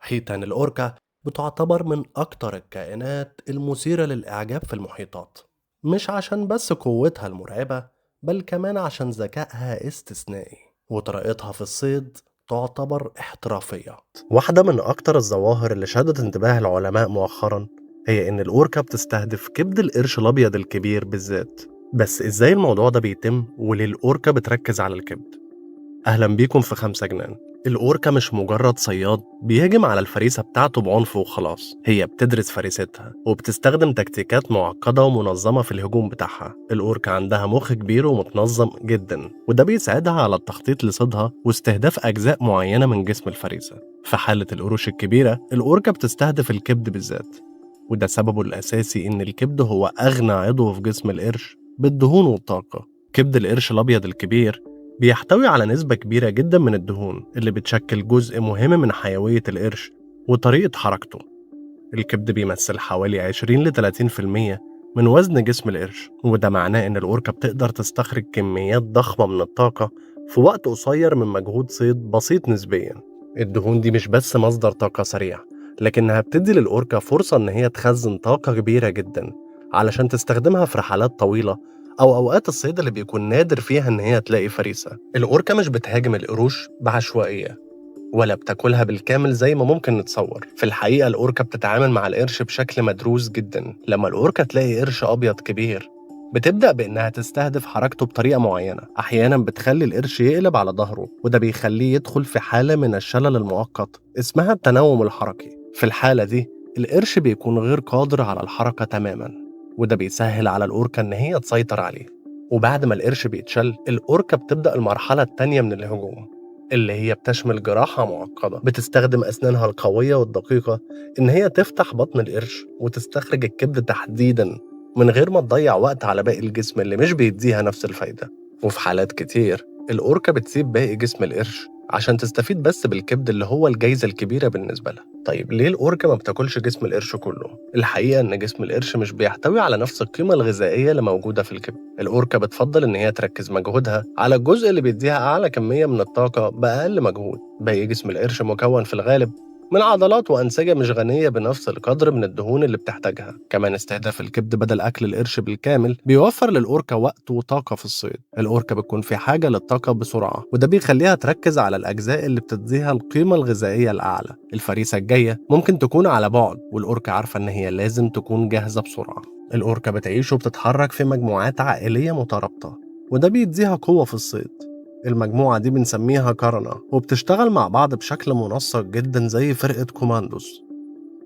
حيتان الأوركا بتعتبر من أكتر الكائنات المثيرة للإعجاب في المحيطات، مش عشان بس قوتها المرعبة، بل كمان عشان ذكائها استثنائي وطريقتها في الصيد تعتبر احترافية. واحدة من أكتر الظواهر اللي شدت انتباه العلماء مؤخرا هي إن الأوركا بتستهدف كبد القرش الأبيض الكبير بالذات. بس إزاي الموضوع ده بيتم وليه الأوركا بتركز على الكبد؟ أهلا بيكم في 5 جنان. الأوركا مش مجرد صياد بيهجم على الفريسة بتاعته بعنف وخلاص، هي بتدرس فريستها وبتستخدم تكتيكات معقدة ومنظمة في الهجوم بتاعها. الأوركا عندها مخ كبير ومتنظم جدا، وده بيساعدها على التخطيط لصيدها واستهداف أجزاء معينة من جسم الفريسة. في حالة القروش الكبيرة، الأوركا بتستهدف الكبد بالذات، وده سببه الأساسي إن الكبد هو أغنى عضو في جسم القرش بالدهون والطاقة. كبد القرش الأبيض الكبير بيحتوي على نسبة كبيرة جدا من الدهون اللي بتشكل جزء مهم من حيوية القرش وطريقة حركته. الكبد بيمثل حوالي 20 ل 30% من وزن جسم القرش، وده معناه إن الأوركا بتقدر تستخرج كميات ضخمة من الطاقة في وقت قصير من مجهود صيد بسيط نسبيا. الدهون دي مش بس مصدر طاقة سريع، لكنها بتدي للأوركا فرصة إن هي تخزن طاقة كبيرة جدا علشان تستخدمها في رحلات طويلة أو أوقات الصيد اللي بيكون نادر فيها إن هي تلاقي فريسة. الأوركا مش بتهاجم القروش بعشوائية ولا بتاكلها بالكامل زي ما ممكن نتصور. في الحقيقة الأوركا بتتعامل مع القرش بشكل مدروس جدا. لما الأوركا تلاقي قرش أبيض كبير، بتبدأ بإنها تستهدف حركته بطريقة معينة. أحيانا بتخلي القرش يقلب على ظهره، وده بيخليه يدخل في حالة من الشلل المؤقت اسمها التنوم الحركي. في الحالة دي القرش بيكون غير قادر على الحركة تماما، وده بيسهل على الأوركا إن هي تسيطر عليه. وبعد ما القرش بيتشل، الأوركا بتبدأ المرحلة التانية من الهجوم اللي هي بتشمل جراحة معقدة بتستخدم أسنانها القوية والدقيقة إن هي تفتح بطن القرش وتستخرج الكبد تحديدا من غير ما تضيع وقت على باقي الجسم اللي مش بيديها نفس الفايدة. وفي حالات كتير الأوركا بتسيب باقي جسم القرش عشان تستفيد بس بالكبد اللي هو الجايزة الكبيرة بالنسبة لها. طيب ليه الأوركا ما بتاكلش جسم القرش كله؟ الحقيقة إن جسم القرش مش بيحتوي على نفس القيمة الغذائية اللي موجودة في الكبد. الأوركا بتفضل إن هي تركز مجهودها على الجزء اللي بيديها أعلى كمية من الطاقة بأقل مجهود. باقي جسم القرش مكون في الغالب من عضلات وأنسجة مش غنية بنفس القدر من الدهون اللي بتحتاجها. كمان استهداف الكبد بدل أكل القرش بالكامل بيوفر للأوركا وقت وطاقة في الصيد. الأوركا بتكون في حاجة للطاقة بسرعة، وده بيخليها تركز على الأجزاء اللي بتديها القيمة الغذائية الأعلى. الفريسة الجاية ممكن تكون على بعد، والأوركا عارفة إن هي لازم تكون جاهزة بسرعة. الأوركا بتعيش وبتتحرك في مجموعات عائلية مترابطة، وده بيديها قوة في الصيد. المجموعة دي بنسميها كرنة، وبتشتغل مع بعض بشكل منسق جدا زي فرقة كوماندوز.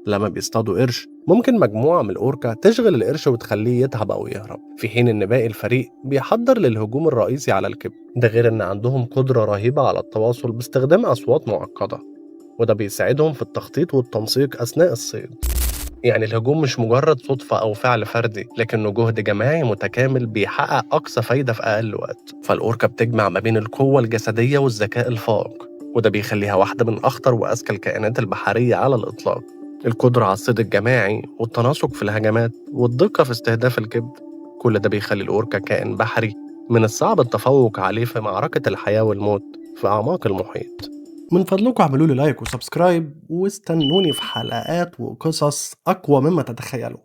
لما بيصطادوا قرش، ممكن مجموعة من الأوركا تشغل القرش وتخليه يتعب أو يهرب، في حين إن باقي الفريق بيحضر للهجوم الرئيسي على الكبد. ده غير إن عندهم قدرة رهيبة على التواصل باستخدام أصوات معقدة، وده بيساعدهم في التخطيط والتنسيق أثناء الصيد. يعني الهجوم مش مجرد صدفة أو فعل فردي، لكنه جهد جماعي متكامل بيحقق أقصى فايدة في أقل وقت. فالأوركا بتجمع ما بين القوة الجسدية والذكاء الفائق، وده بيخليها واحدة من أخطر وأذكى الكائنات البحرية على الإطلاق. القدرة على الصيد الجماعي والتناسق في الهجمات والدقة في استهداف الكبد، كل ده بيخلي الأوركا كائن بحري من الصعب التفوق عليه في معركة الحياة والموت في أعماق المحيط. من فضلكم اعملوا لي like و subscribe، واستنوني في حلقات وقصص أقوى مما تتخيلوا.